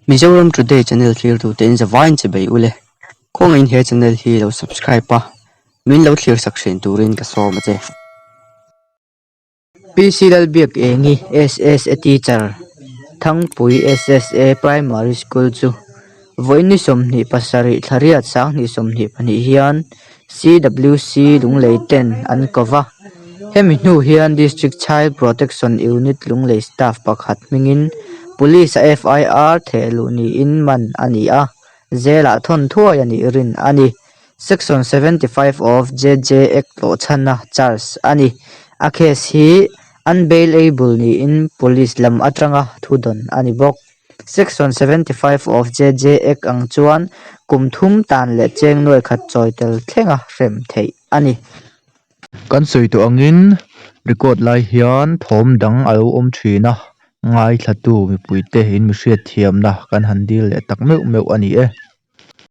Mizoram Today channel thlirtute in zavaiin che bei ule. Khawngaihin he channel hi lo subscribe a, min lo thlir sak thin turin ka sawm a che. PC Lalbiakengi SSA Teacher, Thangpui SSA Primary School chu vawiin ni 27 thlariat sanghnih 22 hian CWC Lunglei ten an ko va. Hemi hnu hian District Child Protection Unit Lunglei staff pakhat hmingin Police-a FIR theh luh niin man a ni a, zelah thawn thuai a nih rin a ni. Section 75 of JJ Act tlawh chhana charge a ni. A case hi unbailable niin Police lam atanga thudawn a ni bawk. Section 75 of JJ Act ang chuan kum thum tan leh cheng nuai khat chawi tel thlenga hrem theih a ni. Kan sawi tawh angin record lai hian thawm dang a lo awm thin a, ngaithlatu mipuite in mi hriatthiamna kan han dil leh tak meuh meuh a ni e.